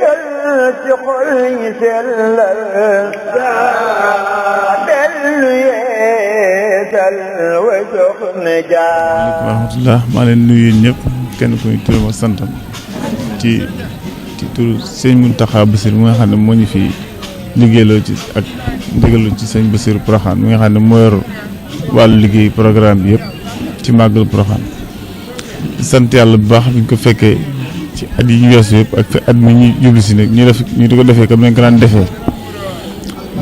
ci xol yi sellal dellu yeesal wa soxna Jaar. wa rahmatullah maa leen nuyu ñëpp kenn ku ñu turam ak santam ci turu sëñ Mountakha Bassirou mi nga xam ne moo ñu fi liggéeyloo ci ak ndigalu ci sëñ Bassirou Porokhane mi nga xam ne moo yor wàllu liggéey programme bi yëpp ci màggal Porokhane di sant yàlla bu baax bi ñu ko fekkee ci at yi ñu weesu yëpp ak at mi ñu jublu si nag ñu di ko defee comme nañ ko daan defee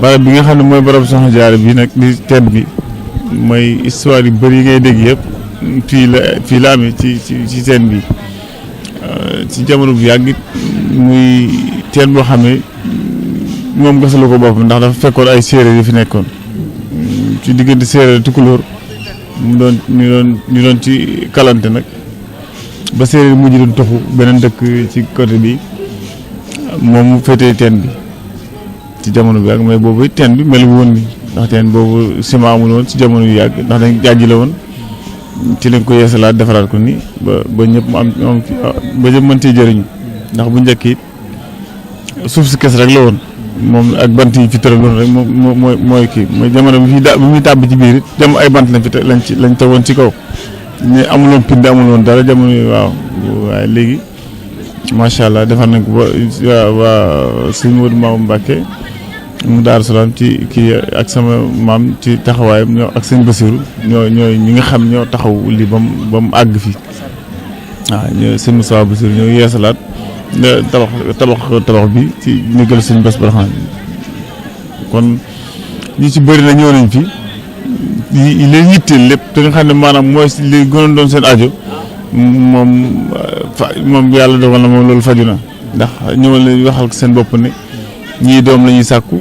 barab bi nga xam ne mooy barab Soxna Jaara bi nag di teen bi mooy histoire yu bëri yi ngay dégg yëpp fii la amee ci teen bi ci jamono bu yàgg muy teen boo xam ne moom gasalu ko boppam ndax dafa fekkoon ay séeréer yi fi nekkoon ci diggante séeréer tukulóor mu doon ñu doon ci kalante nag ba séeréer mujj doon toxu beneen dëkk ci côté bi moom mu féetee teen bi ci jamono bi yàgg mais boobu teen bi melu woon ni ndax teen boobu ciment amul woon ci jamono yu yàgg ndax dañ jàjji la woon ci lañ ko yeesalaat defaraat ko ni ba ñëpp mu am ba ñëpp mën cee jëriñu ndax bu njëkk it suuf si kes rek la woon moom ak bant yi fi tëraloon rek mooy kii mooy jamono bi muy tàbb ci biir it jam ay bant lañ tegoon ci kaw ne amuloon pinde amuloon dara jamono yi waaw waaye léegi macha allah defar nañ ko ba waa sëñ Modou Mamoune Mbacke mu Daaru Salaam ci kii ak sama maam ci taxawaayam ñoo ak sëñ Bassirou ñooy ñi nga xam ñoo taxaw lii ba mu àgg fi waaw ñoo sëñ Moussa Bassirou ñoo yeesalaat tabax bi ci ndigal sëñ Bass Porokhane kon ñi ci bëri na ñëw nañ fi yi leen yitteel lépp te nga xam ne maanaam mooy li gënoon doon seen aajo moom yàlla dogal na moom loolu faju na ndax ñëwal nañ waxal ko seen bopp ne ñii doom la ñuy sàkku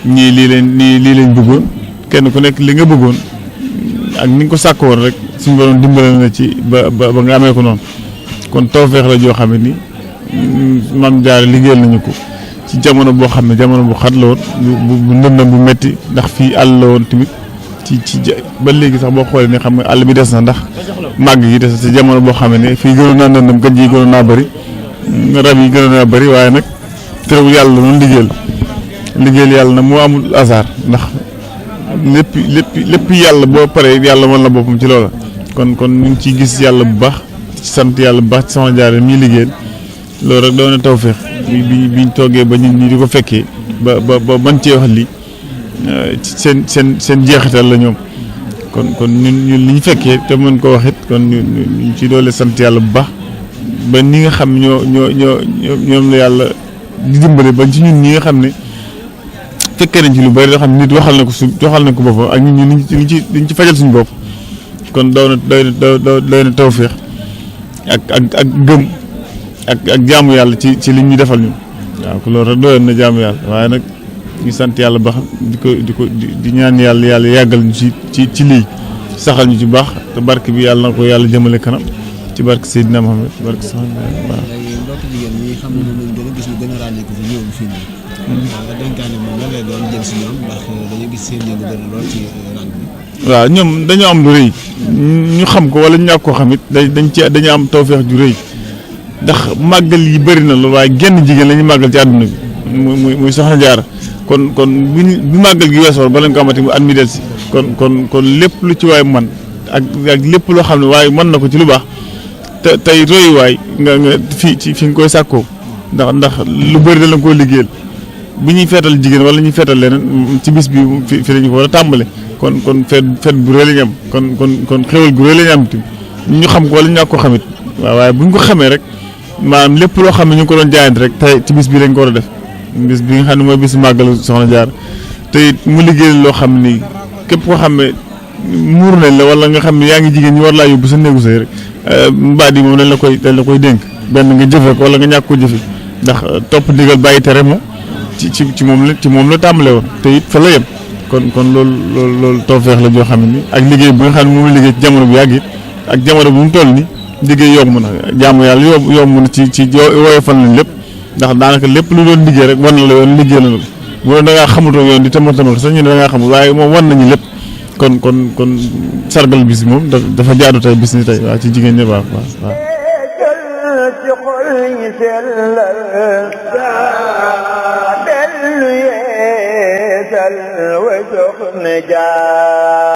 ñii lii leen bëggoon kenn ku nekk li nga bëggoon ak ni nga ko sàkk woon rek suñu borom dimbale na ci ba nga amee ko noonu kon tawfeex la joo xam ne ni Maam Jaara liggéeyal nañu ko ci jamono boo xam ne jamono bu xat la woon bu ndëndam bu metti ndax fii àll la woon tamit ci ba léegi sax boo xoolee ne xam nga àll bi des na ndax màgg yi des ci jamono boo xam ne fii gënoon naa ndëndam gëj yi gënoon naa bëri rab yi gënoon naa bëri waaye nag terewul yàlla noonu liggéeyal yàlla nag moo amul hasard ndax lépp yàlla boo paree yàlla wan la boppam ci loola kon ñu ngi ciy gis yàlla bu baax ci sant yàlla bu baax ci Soxna Jaara mi liggéeyal loolu rek doon na tawfeex biñ toogee ba ñun ñi di ko fekkee ba man cee wax lii seen jeexital la ñoom kon ñun li ñu fekkee te mën ko wax it kon ñu ci doole sant yàlla bu baax ba ni nga xam ñoom la yàlla di dimbale ba ci ñun ñi nga xam ne fekkee nañ ci lu bari loo xam ne nit waxal na ko boppam ak ñun ñi liñ ci fajal suñu bopp kon doy na tawfeex ak gëm ak jaamu yàlla ci li ñuy defal ñu waaw loolu rek doyoon na jaamu yàlla waaye nag ñu sant yàlla ba xam di ñaan yàlla yàggal ñu ci lii saxal ñu ci baax te barke bi yàlla na ko yàlla jëmale kanam ci barke Seydina Mohamed barke sax waaw. mbokk jigéen ñi xam ne moom lañ gën a gis ñu gën a ràññeeku fi ñëw fii nii. nga dénkaane moom lan lay doon jëm si ñoom ndax dañuy gis seen yëngu bëri lool ci rang bi. waaw ñoom dañoo am lu rëy ñu xam ko wala ñu ñàkk koo xam it dañu am tawfeex ju rëy ndax màggal yi bëri na loolu waaye genn jigéen la ñuy màggal ci àdduna bi muy Soxna Jaara kon bu màggal gi weesoo ba lañ ko amati mu at mi del si kon lépp lu ci waay man ak lépp loo xam ne waaye mën na ko ci lu baax te tey royuwaay nga fi nga koy sàkkoo ndax lu bëri da la koo liggéeyal bu ñuy feetal jigéen wala ñuy feetal leneen ci bis bi fi lañu ko war a tàmbale kon feet bu rëy la ñu am kon xéwal gu rëy la ñu am tamit ñu xam ko wala ñu ñàkk ko xamit waaw waaye bu ñu ko xamee rek maanaam lépp loo xam ne ñu ngi ko doon jaayante rek tey ci bis bi lañ ko war a def bis bi nga xam ne mooy bisu màggalu Soxna Jaara te it mu liggéeyal loo xam ni képp koo xam ne muur nañ la wala nga xam ne yaa ngi jigéen ñi war laa yóbbu sa néegu sëy rek mbaat yi moom dañ la koy dénk benn nga jëfe ko wala nga ñàkk ko jëfe ndax topp ndigal bàyyi tere moom ci moom la tàmbale woon te it fa la yem kon loolu tawfeex la joo xam ne ni ak liggéey bi nga xam ne moom la liggéey ci jamono bu yàgg it ak jamono bu mu toll ni liggéey yomb na jaamu yàlla yomb na ci woyofal nañ lépp ndax daanaka lépp lu doon liggéey rek wan na la yoon liggéey na la bu doon da ngaa xamutoo yoon di tamal sax ñu ne da ngaa xamul waaye moom wan nañu lépp kon sargal bis moom dafa jaadu tey bis ni tey waaw ci jigéen ñi waaw. sellal dellu yeesal wa jox ne jaar